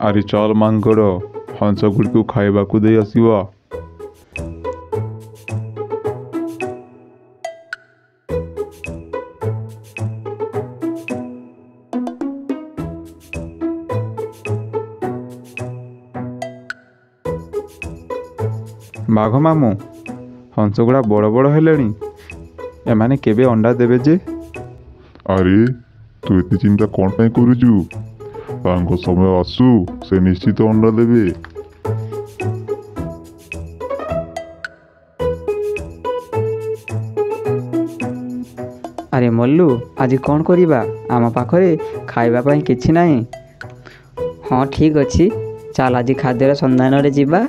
ଆରେ ଚାଲ ମାଙ୍କଡ଼, ହଂସ ଗୁଡ଼ିକୁ ଖାଇବାକୁ ଦେଇ ଆସିବା। ବାଘ ମାମୁଁ, ହଂସଗୁଡ଼ା ବଡ଼ ବଡ଼ ହେଲେଣି, ଏମାନେ କେବେ ଅଣ୍ଡା ଦେବେ ଯେ? ଆରେ ତୁ ଏତେ ଚିନ୍ତା କ'ଣ ପାଇଁ କରୁଛୁ? ତାଙ୍କ ସମୟ ଆସୁ, ସେ ନିଶ୍ଚିତ ଅଣ୍ଡା ଦେବେ। ଆରେ ମଲ୍ଲୁ, ଆଜି କ'ଣ କରିବା? ଆମ ପାଖରେ ଖାଇବା ପାଇଁ କିଛି ନାହିଁ। ହଁ ଠିକ୍ ଅଛି, ଚାଲ ଆଜି ଖାଦ୍ୟର ସନ୍ଧାନରେ ଯିବା।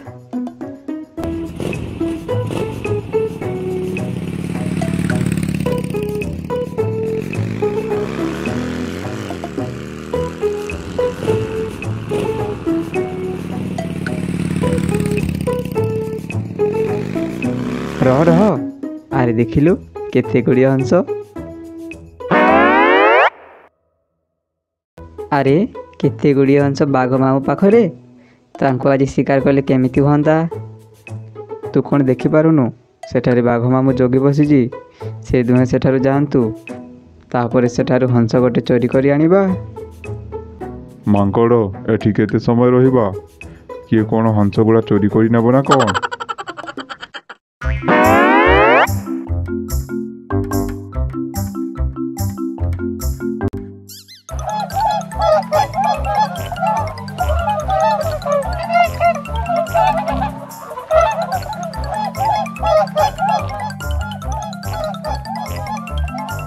ରହ ରହ, ଆରେ ଦେଖିଲୁ କେତେ ଗୁଡ଼ିଏ ହଂସ। ଆରେ କେତେ ଗୁଡ଼ିଏ ହଂସ ବାଘ ମାମୁଁ ପାଖରେ, ତାଙ୍କୁ ଆଜି ଶିକାର କଲେ କେମିତି ହୁଅନ୍ତା? ତୁ କ'ଣ ଦେଖିପାରୁନୁ? ସେଠାରେ ବାଘ ମାମୁଁ ଜଗି ବସିଛି। ସେ ଦୁହେଁ ସେଠାରୁ ଯାଆନ୍ତୁ, ତାପରେ ସେଠାରୁ ହଂସ ଗୋଟେ ଚୋରି କରି ଆଣିବା। ମାଙ୍କଡ଼, ଏଠି କେତେ ସମୟ ରହିବା? କିଏ କ'ଣ ହଂସଗୁଡ଼ା ଚୋରି କରି ନେବ ନା କ'ଣ?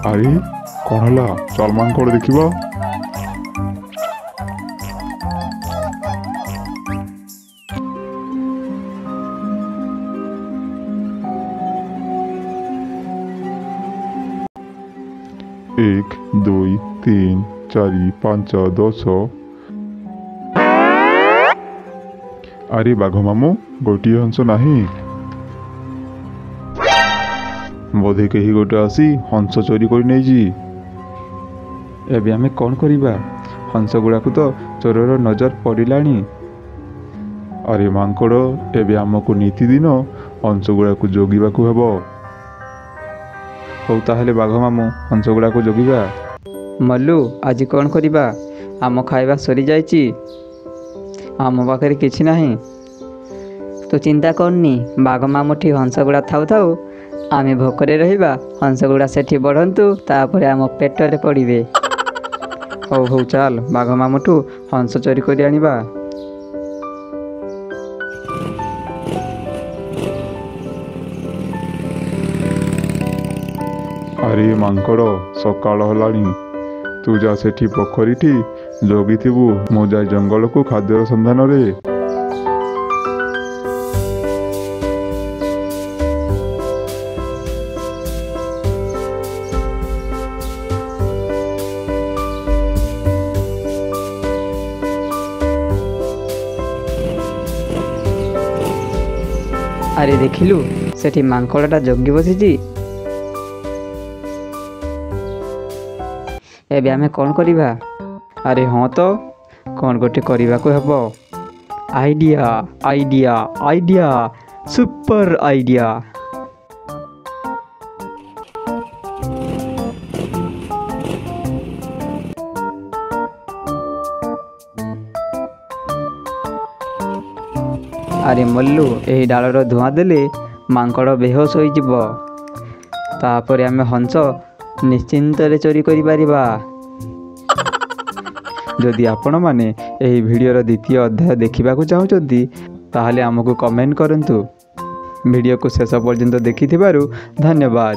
ଆରେ କ'ଣ ହେଲା? ଚାଲ ମାଙ୍କଡ଼ ଦେଖିବା। 1 2 3 4 5 10। ଆରେ ବାଘ ମାମୁଁ, ଗୋଟିଏ ହଂସ ନାହିଁ। ବୋଧେ କେହି ଗୋଟେ ଆସି ହଂସ ଚୋରି କରି ନେଇଛି। ଏବେ ଆମେ କ'ଣ କରିବା? ହଂସ ଗୁଡ଼ାକୁ ତ ଚୋରର ନଜର ପଡ଼ିଲାଣି। ଆରେ ମାଙ୍କଡ଼, ଏବେ ଆମକୁ ନିତିଦିନ ହଂସ ଗୁଡ଼ାକୁ ଜଗିବାକୁ ହେବ। ହଉ ତାହେଲେ ବାଘ ମାମୁଁ, ହଂସ ଗୁଡ଼ାକୁ ଜଗିବା। ମଲ୍ଲୁ, ଆଜି କ'ଣ କରିବା? ଆମ ଖାଇବା ସରିଯାଇଛି, ଆମ ପାଖରେ କିଛି ନାହିଁ। ତୁ ଚିନ୍ତା କରନି, ବାଘ ମାମୁଁଠି ହଂସଗୁଡ଼ା ଥାଉ ଥାଉ ଆମେ ଭୋକରେ ରହିବା। ହଂସଗୁଡ଼ା ସେଠି ବଢ଼ନ୍ତୁ, ତାପରେ ଆମ ପେଟରେ ପଡ଼ିବେ। ହଉ ହଉ ଚାଲ ବାଘ ମାମୁଁଠୁ ହଂସ ଚୋରି କରି ଆଣିବା। ଆରେ ମାଙ୍କଡ଼, ସକାଳ ହେଲାଣି। ତୁ ଯା ସେଠି ପୋଖରୀଠି ଜଗିଥିବୁ, ମୁଁ ଯାଇ ଜଙ୍ଗଲକୁ ଖାଦ୍ୟର ସନ୍ଧାନରେ। ଆରେ ଦେଖିଲୁ, ସେଠି ମାଙ୍କଡ଼ଟା ଜଗି ବସିଛି। ଏବେ ଆମେ କ'ଣ କରିବା? ଆରେ ହଁ ତ, କ'ଣ ଗୋଟେ କରିବାକୁ ହେବ। Idea, idea, idea, super idea. ଆରେ ମଲ୍ଲୁ, ଏହି ଡାଳର ଧୂଆଁ ଦେଲେ ମାଙ୍କଡ଼ ବେହୋସ ହୋଇଯିବ। ତାପରେ ଆମେ ହଂସ ନିଶ୍ଚିନ୍ତରେ ଚୋରି କରିପାରିବା। ଯଦି ଆପଣମାନେ ଏହି ଭିଡ଼ିଓର ଦ୍ୱିତୀୟ ଅଧ୍ୟାୟ ଦେଖିବାକୁ ଚାହୁଁଛନ୍ତି, ତାହେଲେ ଆମକୁ କମେଣ୍ଟ କରନ୍ତୁ। ଭିଡ଼ିଓକୁ ଶେଷ ପର୍ଯ୍ୟନ୍ତ ଦେଖିଥିବାରୁ ଧନ୍ୟବାଦ।